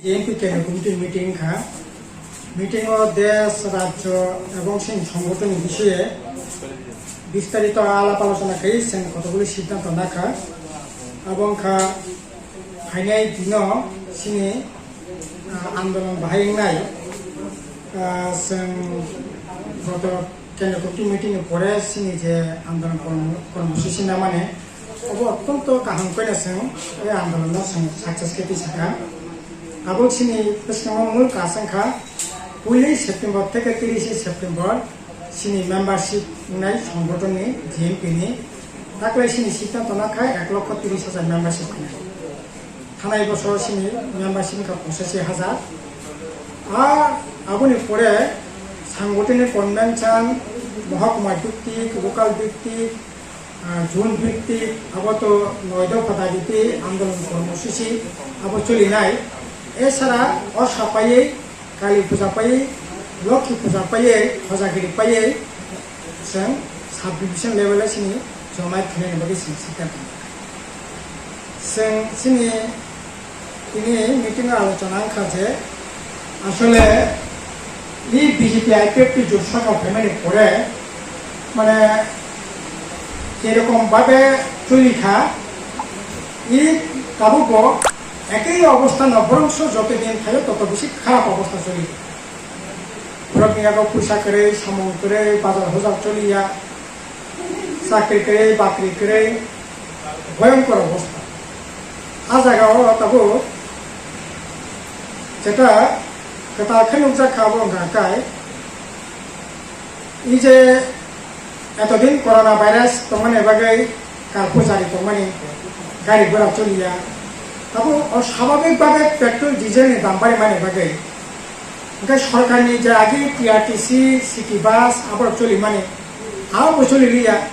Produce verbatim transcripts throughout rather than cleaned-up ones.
J M P Kendriya Committee meeting kha. Meeting o desh, rajyo ebong chini songothon ni bishoye bistarito alap alochona khe chwng kotokgulo siddhanto nakha. Abo wngkha phainai dino chini, ah, andolon bahai wngnai. Ah, chwng goto Kendriya Committee meeting ni pore chini je andolon kormo-, kormosuchi namani, obo ottonto kaham khe no chwng o andolon no chwng success khe tisakha. Abo chini bwskango mul kaas wngkha, puilwi September theke tirish September chini membership wngnai songothon ni, J M P ni, taklai chini siddhanto nakha ek lokho tirish hajar membership wngnai. Thanai bosor chini membership wngkha pochashi hajar. A, aboni pore sangothoni convention, mohokuma bhittik, local bhittik, ah, zone bhittik, abo to noi dopha dabi twi andolon kormosuchi abo cholinai. Esara o sapaiwi Kali puja paiwi, Lokhi puja paiwi, hojagiri paiwi, chwng sub division level o chini jomai khlaina bagwi chwng siddhanto. Chwng chini tini meeting o alochona wngkha je asole i B J P I P F T jot sarkar phaimani pore mane jerokom babe choli kha, i tabukbo ekei obostha no borongso joto din thaio toto bisi kharap obostha choli. Borokni yago puisa kwrwi, samung kwrwi, bazar hozar choliya, chakri kwrwi, bakri kwrwi, bhoyonkor obostha. A jaga o tabuk jeta kwtal khe nukjak kha, abo wngkha kai i je etodin corona virus tongmani bagwi, karphu jari tongmani, gari gora choliya. Abo o swabhabik bhabe petrol diesel ni dam barimani bagwi, hwnkhe sorkarni je agi T R T C, city bus aborok cholimani, abo bo choliliya.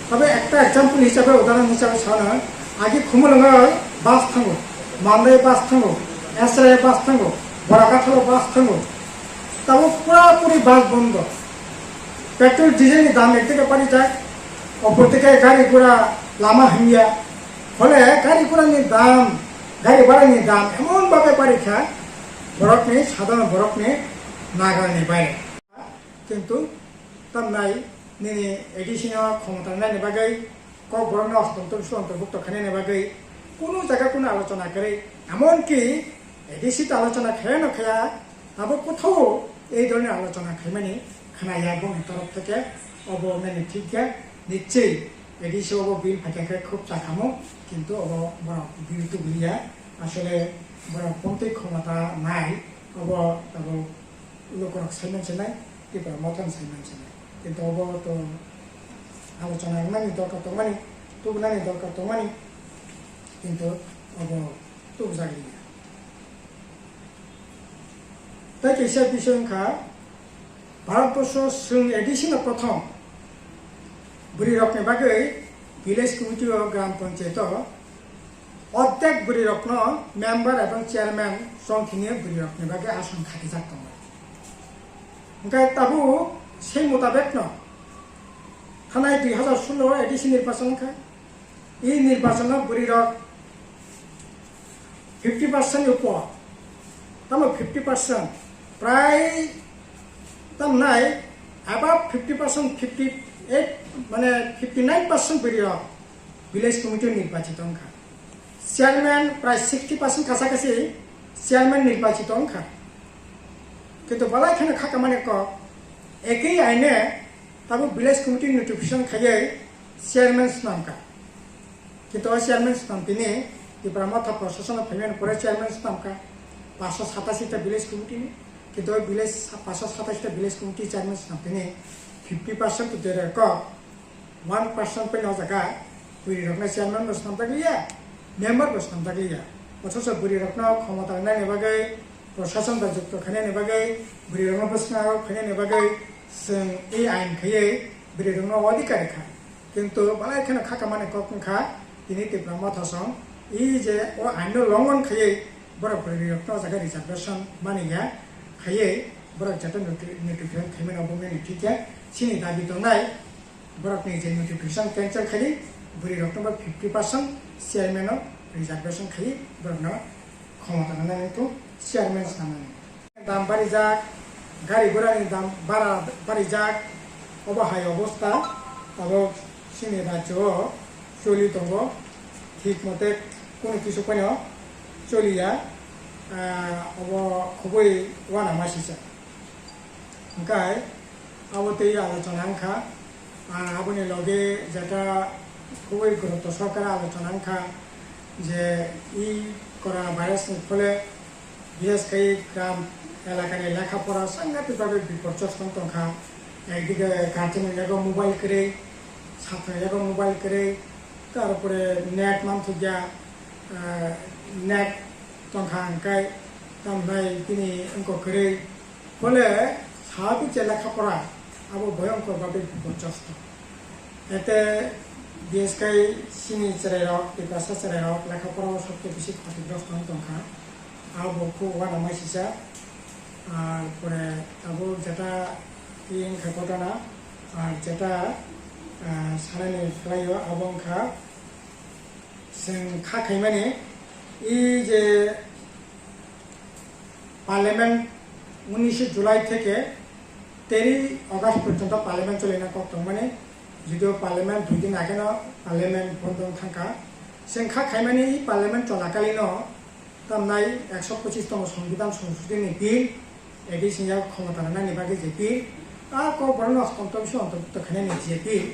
Tabe ekta example hisabe, udahoron hisabe sano, agi Khumulwngo bus thango, Mandai bus thango, Esrai bus thango, Borakathalo bus thango. Tabuk pura puri bus bondo. Petrol diesel ni dam ek dike pari jak, opor dike gari gura lama hamya. Phole gari gura ni dam, gari bhara ni dam emon bhabe pari kha, borok ni, sadharon borok ni nagar ni baire. Kintu tamnai nini A D C no khomota nani bagwi, kok borok no aswk tongtwk swk tongtwk khainani bagwi kunu jaga kunu alochona kwrwi, emonki A D C to alochona khaya no khaya, abo kothao ei dholni alochona khaimani khnaya boni torof theke. Obo nani thik ya, nichchoi A D C obo bill phaikha khe khub chakhamu, kintu obo borok bill tubuliya, asole borok pontwi khomota nai, obo tabuk lukurok saiman sinai, Tipra Mothani saiman sinai. Kintu obo to alochona wngnani dorkar tongmani, tubunani dorkar tongmani, kintu obo tubujak liya. Tei kaisa bisoi wngkha, Bharatborsho chwng A D C no prothom bwrwi rokni bagwi village committee o gram panchayat o Ordek bwrwi rokno member ebong chairman chongkhini bwrwi rokni bagwi ason khatijak tongo. Hwnkhe tabuk sei mutabekno thanai dui hazar solo A D C nirbachon wngkha. I nirbachono bwrwi rok fifty percent ni upor, tamo fifty percent, prai tamnai above fifty percent, fifty eight mane fifty nine percent bwrwi rok village committee nirbachito wngkha. Chairman prai sixty percent kacha kachi chairman nirbachito wngkha. Kintu balai kheno kha kamani kok, ekei aine tabuk village committee notification khaiwi chairman swnamkha. Kintu o chairman swnam tini Tipra Motha Prasasano phaimani pore chairman swnamkha paanch sho satashi ta village committee ni. Kintu o village paanch sho satashi ta village committee chairman swnam tini fifty percent to dera kok. One percent pai no jaga bwrwi rokno chairman bo swnamjak liya, member bo swnamjak liya. Othocho bwrwi rokno khomota rwnani bagwi, prosason bai jukto khainani bagwi, bwrwi rokno bwskango khainani bagwi chwng ei ain khaiwi bwrwi rokno odhikar rikha. Kintu balai kheno kha kamani kok wngkha tini Tipra Motha song, ei je o ain no longon khaiwi borok bwrwi rokno o jaga reservation mani ya khaiwi borok jeto noti-, notification khaimani obo mani thik ya. Chini dabi tongnai, borokni je notification cancel khaiwi bwrwi rokno bo fifty percent chairman o reservation khaiwi borokno khomota rwnani wngthung. chairman sanani. Dam barijak, gari gurani dam bara barijak, obo hai obosta, abo chini rajyo o choli tongo, thik mote kunu kisu phano choliya, ah, obo khoboi uanama sisa. Hwnkhe abo tei alochona wngkha, ah, aboni loge jeta khoboi gurutto sohokare alochona wngkha je e corona virus ni phole bises khe gram elakani lekha pora sangatik bagwi biporjosto wng tongkha. Ekdike guardian ni yago mobile kwrwi, chatra ni yago mobile kwrwi, tarpore net manthokya, ah, net tongkha hwnkhe tamnai bini wngkok kwrwi. Phole sabi je lekha pora abo boyongkor bagwi biporjosto. Ete bises khe chini chwrairok, Tiprasa chwrairok lekha pora o sobse bisi khotigrosto wng tongkha. Abo khe uanama sisa. Ar pore abo jeta tiyang khe ghotona, ar jeta, ah, sanani khlaio abo wngkha chwng kha khaimani e je Parliament উনিশে জুলাই থেকে তেরোই আগস্ট পর্যন্ত পার্লামেন্ট চলে না কত মানে যদিও পার্লামেন্ট দুই দিন আগে না পার্লামেন্ট বন্ধ থাকা সেন খা খাইমানি এই পার্লামেন্ট চলাকালীন তামনাই একশো পঁচিশতম সংবিধান সংশোধনী বিল এডিসি ক্ষমতা রানানি বাকি যে বিল আর কো বড় অন্তর্ভুক্ত অন্তর্ভুক্ত খানে যে বিল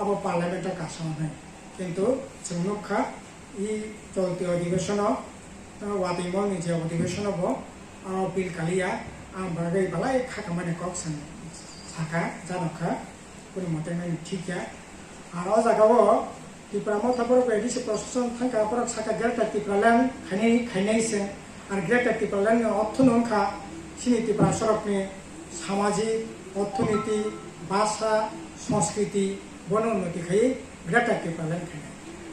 আবার পার্লামেন্টে কাজ হয় কিন্তু চুমুক খা I cholti odibeshono, ah, watwi molni je odibeshono bo, ah, bill kaliya, ang bagwi belai kha kamani kok saka, janokha, kunu mote nani thikya. Ar o jagao Tipra Motha borok A D C procession thangkha, borok saka Greater Tipraland khainai, khainai se. Ar Greater Tipraland ni ortho no wngkha chini Tipra sorokni samajik, orthoniti, bhasha, sanskriti, bono unnoti khai Greater Tipraland khainai.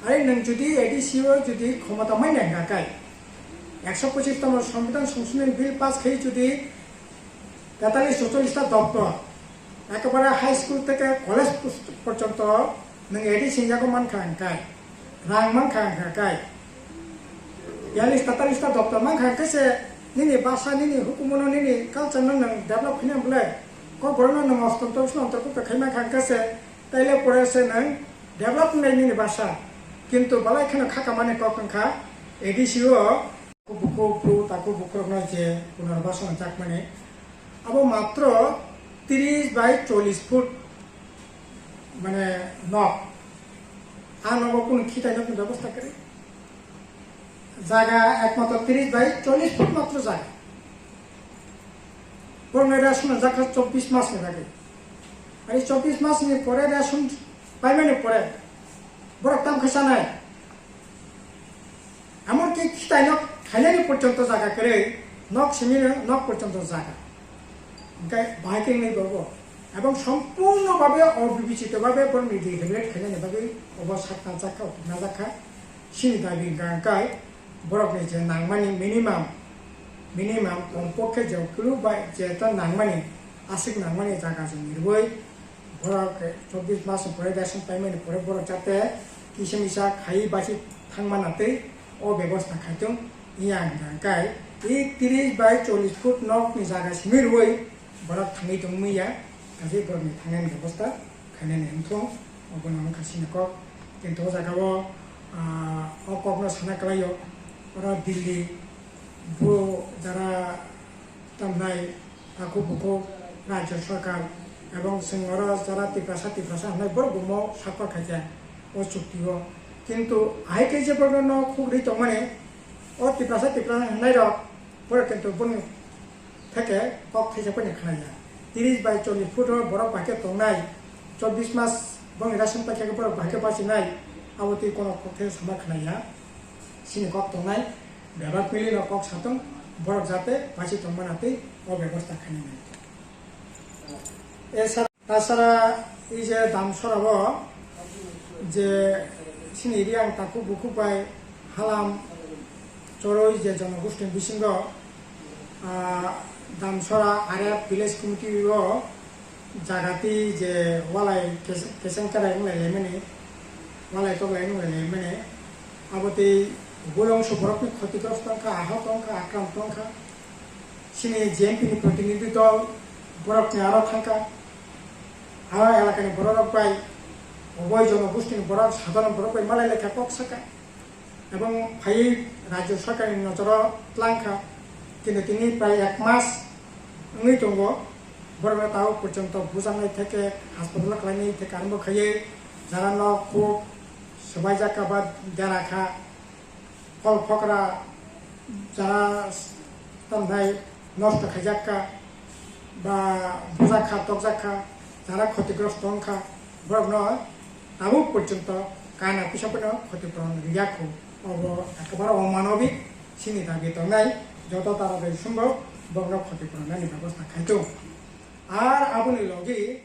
Are nwng jodi A D C o jodi khomota manya hwnkha kai, ekso pochis tomo Sombidhan Songshodhoni Bill pass khai jodi tetallis chotollis ta doptor, ekebare high school theke college porjonto nwng A D C ni yago mankha hwnkha kai, rang mankha hwnkha kai, biyallis tetallis ta doptor mankha hwnkhe se nini bhasha, nini hukumono, nini culture no nwng develop khaina bwle, kok borokno nwng ostontor swnamtor kok khai mankha hwnkhe se, taile pore se nwng develop wngnai nini bhasha, kintu belai kheno kha kamani kok wngkha A D C o. Bukhuk bru takhuk bukhurokno je punarbasan jakmani, abo matro tris bai chollis foot mane nok. A nogo kunu khitai nokni bebosta kwrwi. Jaga ekmatro tris bai chollis foot matro jaga. Borokno ration jakha chobbish masni bagwi. Ari chobbish masni pore ration paimani pore borok tam khe chanai. Emonki khitai nok khainani porjonto jaga kwrwi, nok simi nok porjonto jaga. Hwnkhe bahai khe wngwi bobo. Ebong sompurno babe obibicito babe borokni rehabilitate khainani bagwi obo sakna jakha, otukna jakha. Chini dabi hwnkha hwnkhe borokni je nangmani minimum, minimum kompokkhe je kwlwk bai je ta nangmani, aswk nangmani jaga chwng rwui, borok chobbish mas ni pore ration paimani pore borok jate kisa misa khaiwi basi thangma natwi o bebosta khaitong. Yang hwnkha hwnkhe i tris bai chollis foot nokni jaga simi rwui borok thangwi tongmwi ya, kaisa borokni thangnani bebosta khainani wngthung, obono wngkha chini kok. Kintu o jaga o, ah, o kokno sana kwlaio, oro Delhi, bo jara tamnai takhuk bukhuk rajya sarkar ebong chwng oro jara Tiprasa, Tiprasa hwnwi borok bumo sakha khaikha o chukti o. Kintu ahai khe je borokno khuk rwi tongmani o Tiprasa, Tiprasa hwnwi rok borok kintu boni theke kok thaisa phano khnaya. Tris bai chollis foot o borok bahai khe tongnai, chobbish mas bongni ration paikha khe borok bahai khe bachinai, abo twi kono kok thaisa sama khnaya. Chini kok tongnai, bebak mili no kok satong, borok jate bachi tongmana twi o bebosta khainai. Esa Tasara i je Damsora o je chini Reang takhuk bukhuk bai halam choroi je jonogosti bisingo, ah, Damsora R F village committee o jaga twi je walai kes-, keseng kerai wnglai laimani, walai toklai wnglai laimani, abo tei bolong so borokni khotigrosto wngkha, ahok wngkha, akranto wngkha. Chini J M P ni protinidhi dol borokni aro thangkha, aro elakani bororok bai, oboi jonogostini borok, sadharon borok bai malai lekha kok saka. Ebong phaiwi rajyo sarkarni nojoro tlangkha, kintu tini prai ek mas wngwi tongo, borokno tabuk porjonto bujaknai theke, haspatalo khlainai theke arombo khaiwi, jara nok kuk swbaijak kha ba dera kha, kol phokra jara tamthai nosto khaijak kha ba bujak kha, tokjak kha, jara khotigrosto wng kha, borokno tabuk porjonto kana puisa phano khotipuron riya kho. Obo ekebare omanobik, chini dabi tongnai, joto tara bai sumbo borokno khotipuron nani bebosta khai tongo. Ar aboni logi